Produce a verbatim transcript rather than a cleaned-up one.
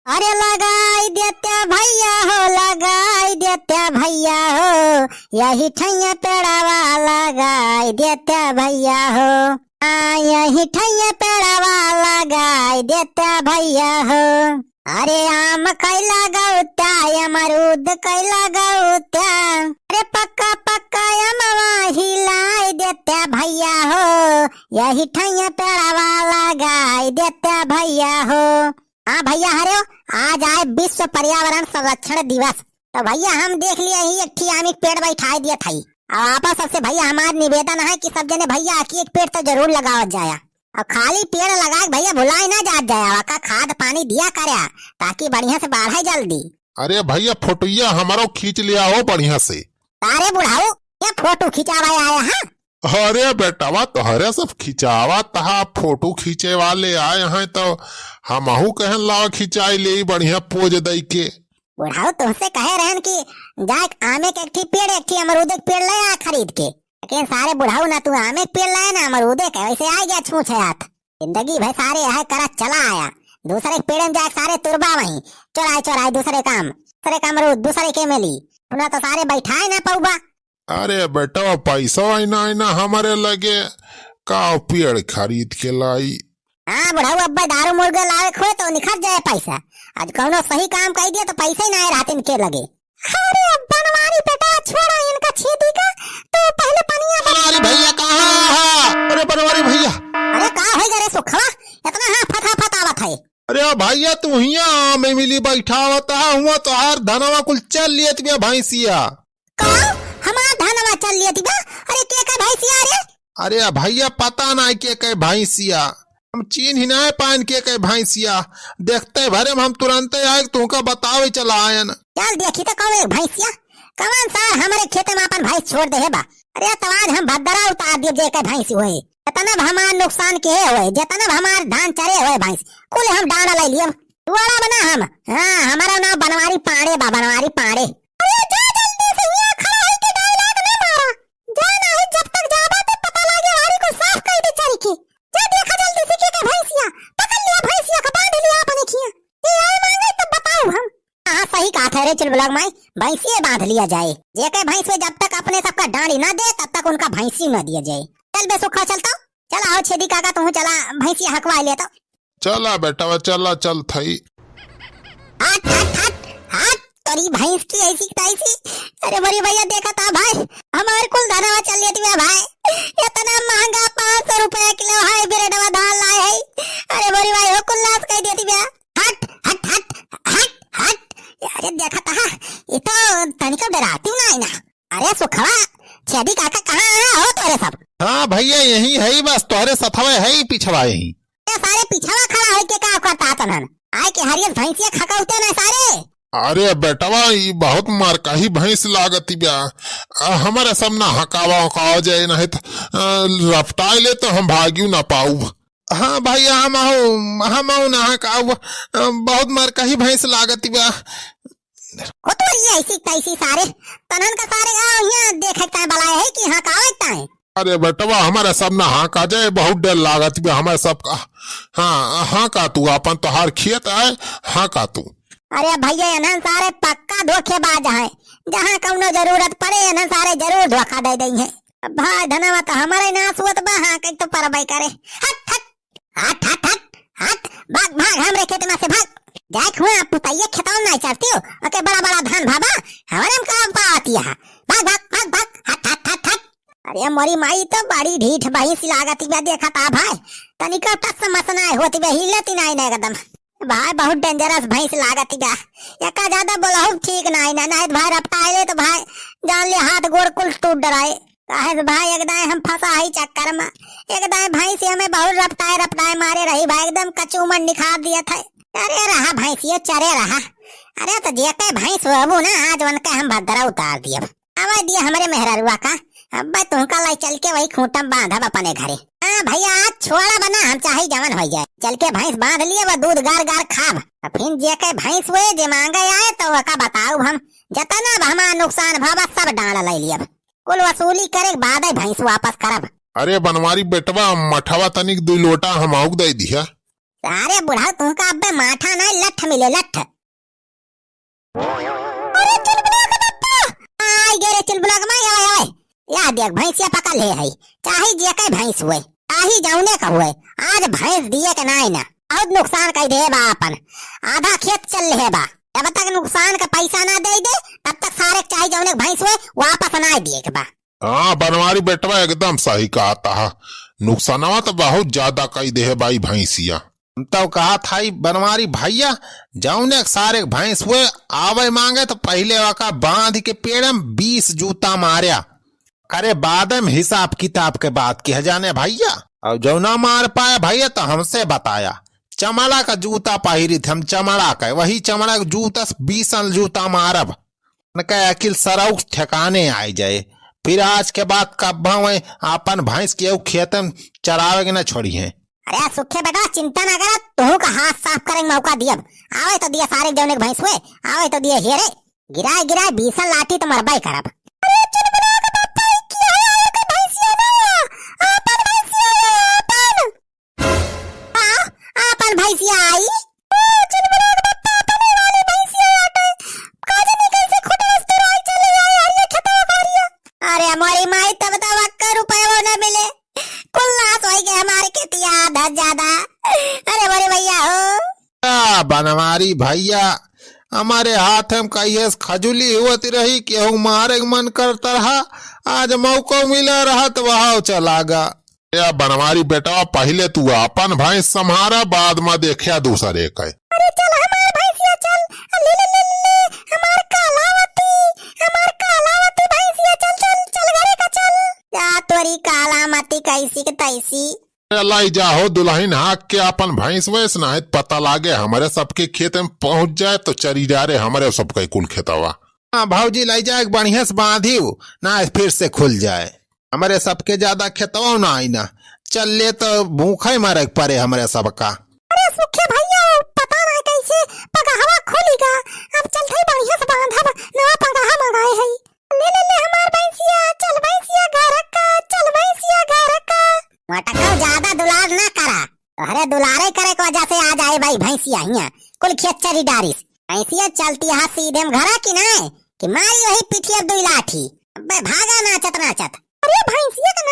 अरे लगाई देत्या भइया हो, लगाई देत्या भइया हो, यही ठइया पेड़वा लगाई देत्या भइया हो। हाँ, यही ठइया पेड़वा लगाई देत्या भइया हो। अरे आम कइ लगउत्या, अमरूद कइ लगउत्या, अरे पक्का पक्का अमवा हिलाई देत्या भइया हो, यही ठइया पेड़वा लगाई देत्या भइया हो। हाँ भइया, हरे हो, आज आए विश्व पर्यावरण संरक्षण दिवस। तो भइया, हम देख लिए ही एक ठी आम एक पेड़ बैठाए दिया था। अब आपा सबसे भइया हमार निवेदन है कि सब जने भइया एक एक पेड़ तो जरूर लगावत जाया। और खाली पेड़ लगा के भइया भुलाए ना जात जाया, ओका खाद पानी दिया करया, ताकि बढ़िया से बढ़े जल्दी। अरे भइया, फोटुइया हमारो खींच लिया हो बढ़िया से। अरे बुढ़ाऊ, ये फोटो खिंचावे आया है? अरे बेटवा, तोहरे सब खिंचावा तहा, फोटो खींचे वाले आए हैं तो हमहू कहन लावा खिंचाई ले बढ़िया पोज दई के। बुढ़ाऊ तुमसे कहे रहन कि जाए आमे के एक ठी पेड़, एक ठी अमरूदे के पेड़ ले आ खरीद के, लेकिन सारे बुढ़ाऊ ना तू आमे के पेड़ लाए ना अमरूदे के, वैसे आ गया छूछे हाथ। जिंदगी भर सारे यह करत चला आया, दूसरे के पेड़ में जाए सारे तुरबा वहीं, चोराए चोराए दूसरे काम, दूसरे का अमरूद दूसरे के मिली, अपना तो सारे बैठाए ना पउबा। अरे बेटा, पैसा आइना आइना हमारे लगे, का पेड़ खरीद के लाई? हाँ बुढ़ऊ, अब्बे दारू मुर्गे लावे खोए तो निखर जाए पैसा। आज कौनो सही काम कइ दिया तो पैसा ही ना आए रहत इनके लगे। अरे बनवारी बेटा, छोड़ा इनका छेदी का, तू पहले पनिया बना। बनवारी भइया कहाँ है? अरे बनवारी भइया। अरे का होई रे सुखवा, इतना हाँ फटाफट आवत है। अरे भइया, तू हिया आमे मिली बैठावत है, हुआ तोहार धनवा कुल चल लियत बिया भैंसिया। का? हमार धनवा चल लियत बा? अरे के का भैंसिया रे? अरे भइया, पता नाहीं के के भैंसिया, हम चीन्ह ही नाहीं पाइन के के भैंसिया। देखते भरे में हम तुरंते आए, तुमका बतावे चला आयन। चल देखी तो कौन एक भैंसिया, कौन सार हमरे खेते में अपन भैंस छोड़ दे है बा। अरे तो आज हम भद्दरा उतार दिए जे के भैंस होए। जितना भी हमार नुकसान के होए, जितना भी हमार धान चरे होए भैंस, कुल हम डांड ले लिए। दुआरा बना हम, हाँ, हमारा नाम बनवारी पाड़े बा, बनवारी पाड़े। अरे जा जल्दी से, यहाँ खड़ा होके dialogue ना मारा। जा नाहीं, जब तक जाबा तो पता लागे, वारी को साफ कर दे चल के। जा देखा जल्दी से के के भैंसिया, पकड़ लिया भैंसिया का, बांध लिया अपने खिया। ये आए मांगे तब बताऊ हम। हाँ, सही कहा था रे चुलबुलक माई, भैंसिए बांध लिया जाए। जे के भैंस में जब तक अपने सबका डांडी ना दे, तब तक उनका भैंसी ना दिया जाए। चल बे सुखा, चल तो, चल आओ छेदी काका, तू चला, भैंसिया हकवा ले तो। चला बेटवा, चला, चल थई। हट, हट, हट, हट, तोरी भैंस की ऐसी की तैसी। अरे मोरी भइया, देखा था भाई, हमार कुल धनवा चल जाती बा भाई। इतना महंगा पाँच सौ रुपया किलो है, बिरडवा धान लाए है। अरे मोरी भाई हो, कुल नाश कर देती बा। हट, हट, हट, हट, हट। अरे देखा था, ये तो तनिको डराती ना है ना। अरे सुखवा, छेदी काका कहाँ है हो तोरे सब? हाँ भइया, यही है बस, तोहरे सथवे है पिछवा यही। ए सारे पिछवा खड़ा होइके का करता तनन? आए के हरियस भैंसिया खकौते ना सारे। अरे बेटवा, ई बहुत मरकही भैंस लागती बा। आ, हमरे सब ना हकावा उकावा जाए, नहीं त, आ, रपटाए ले तो हम भागियो ना पाउब। हाँ भइया, हम आऊ, हम आऊ ना हकाउब। आ, बहुत मरकही भैंस लागती बा। हो तो ये ऐसी तैसी सारे, तनन का सारे आओ यहाँ देखे ताए बलाए है कि हकावे ताए। अरे बेटवा, हमारे सब ना हाँका जाए, बहुत डर लागत बा हमारे सब का। हाँ, हाँका तू, अपन तोहार खेत आए, हाँका तू। अरे भइया, इन्हन सारे पक्का धोखेबाज हैं। जहाँ कौनो जरूरत पड़े, इन्हन सारे जरूर धोखा दे देइहैं। अब भाई धनवा तो हमारे नाश हुआ तो बा, हाँ, कहीं तो परबे करे। हट, हट, हट, हट, हट, हट, भाग, भाग, हमरे खेत में से भाग। जाए खुआ पुतैया खेतवा में नहीं चरती हो, ओके बड़ा बड़ा धान भाबा, हमारे में काम पावती है। भाग, भाग, भाग, भाग, हट, हट, हट, हट। अरे मोरी माई तो बड़ी ढीठ भैंस लागत बा, देखा था भाई, तनिको टस मस नाय होत बा, हिलत ही नाय ना एकदम। भाई बहुत dangerous भैंस लागत बा, एका ज्यादा बोलहु ठीक नाय ना, नाय भाई रपटाइले तो भाई जान ले हाथ गोड़ कुल टूट डराए। काहे से भाई एक दाएं हम फंसा ही चक्कर में, एक दाएं भैंस हमें बहुत रपटाए रपटाए मारे रही भाई, एकदम कचूमर निखार दिया था। अरे रहा भैंसियो चरे रहा। अरे तो जेके भैंस होबू ना, आज उनके हम भद्रा उतार दियब। आवा दिया हमरे मेहररुआ का, अब्बे तुमका लाई चल के वही खूंटम बांधब अपने घरे। हाँ भइया, आज छोड़ा बना, हम चाहे जवन हो जाए, चल के भैंस बांध लिए, वो दूध गार गार खाब। अब फिर जेके भैंस हुए जे मांगे आए तो ओका बताऊ हम, जतना अब हमार नुकसान भवा सब डांड ले लियब। कुल वसूली करे के बादे भैंस वापस करब। अरे बनवारी बेटवा, मठवा तनिक दुई लोटा हमहू के दे दिया। अरे बुढ़ऊ, तुहका अब्बे माठा नाहीं, लट्ठ मिले, लट्ठ। अरे चुलबुला के बप्पा! आइ गे रे चुलबुला के माई, आइ, आइ। या देख, भैंसिया पकड़ ले है। चाहे जे के भैंस हुए, चाहे जौने का हुए, आज भैंस दिए के नाहीं ना। बहुत नुकसान कइ दे बा आपन। आधा खेत चल ले बा। जब तक नुकसान का पैसा ना दे दे, तब तक सारे के चाहे जौने के भैंस हुए, वापस ना दिए के बा। हाँ, बनवारी बेटवा एकदम सही कहत ह। नुकसानवा तो बहुत ज्यादा कइ दे है भाई भैंसिया। हम तो कहत हई बनवारी भैया, जौने के सारे के भैंस हुए, आवे माँगे तो पहिले ओका बाँध के पेड़े में बीस जूता मार्या। करे बादे में हिसाब किताब के बात किहा जाने भैया। अउर जौना मार पाए भैया तो हमसे बताया। चमड़ा का जूता पहिरित हम, चमड़ा का, वही चमड़ा के जूता से बीसन जूता मारब। उनका अकिल सरऊ ठेकाने आइ जाए। फिर आज के बाद कब्बा वहीं आपन भैंस केहू खेते में चरावे के न छोड़िहैं। अरे सुखे बेटा, चिंता ना करा, तुहू का हाथ साफ करे के मौका दियब। आवे तो दिया सारे जौने के भैंस हुए, आवे तो दिया हेरे। गिराए गिराए बीसन लाठी तो मरबे करब। अरे चुलबुला के बप्पा, ई की है? आयो के भैंसिया ना, आपन भैंसिया है, आपन। आ, आपन भैंसिया आई? ओ, चुलबुला के बप्पा, अपने वाली भैंसिया आटे। का जाने कैसे खुटवस तुराई चली आई, हरिया खेतवा का हरिया। अरे मोरी माई, तब तो वक्का रुपया न मिले। कुल नाश होई गए हमारे खेतिया, आधा ज्यादा। अरे मोरे भैया हो। आ, बनवारी भैया, हमारे हाथ में कहिए से खजुली होत रही, केहू मारे के मन करत रहा, आज मौको मिला रहा तो वहाँ चला गा। ए बनवारी बेटवा, पहिले तू आपन भैंस सम्हारा, बाद में देखिया दूसरे के। अरे चल हमार भैंसिया चल, ले ले ले ले, हमार कालावती, हमार कालावती भैंसिया चल चल चल घरे का चल। जा तोरी कालामती कैसी के तैसी। ए लाई जा हो दुलहिन, हाँक के आपन भैंस वैस, नाहीं त पता लागे हमरे सबके खेत में पहुँच जाए तो चरी डारे हमरे सबके कुल खेतवा। हाँ भौजी, लाई जा एक बढ़िया से बाँधिउ, ना फिर से खुल जाए। हमरे सबके ज्यादा खेतवा ना आई ना, चल ले तो भूखे मरे के परे हमरे सबका। अरे सुखे भैया, पता ना कैसे पगहवा खुली गा। अब चल थे बढ़िया से बाँधब, नवा पगहा मंगाए है। ले ले ले हमार भैंसिया, चल भैंसिया घर का, चल भैंसिया घर का। मटकाऊ ज्यादा दुलार ना करा, तोहरे दुलारे करे के वजह से आज आए भाई भैंसिया हियाँ, कुल खेत चरी डारिस। भैंसिया चलती हा सीधे में घरा की नाय, कि मारी वही पिठिया दुई लाठी। अबे भागा नाचत नाचत। अरे भैंसिया के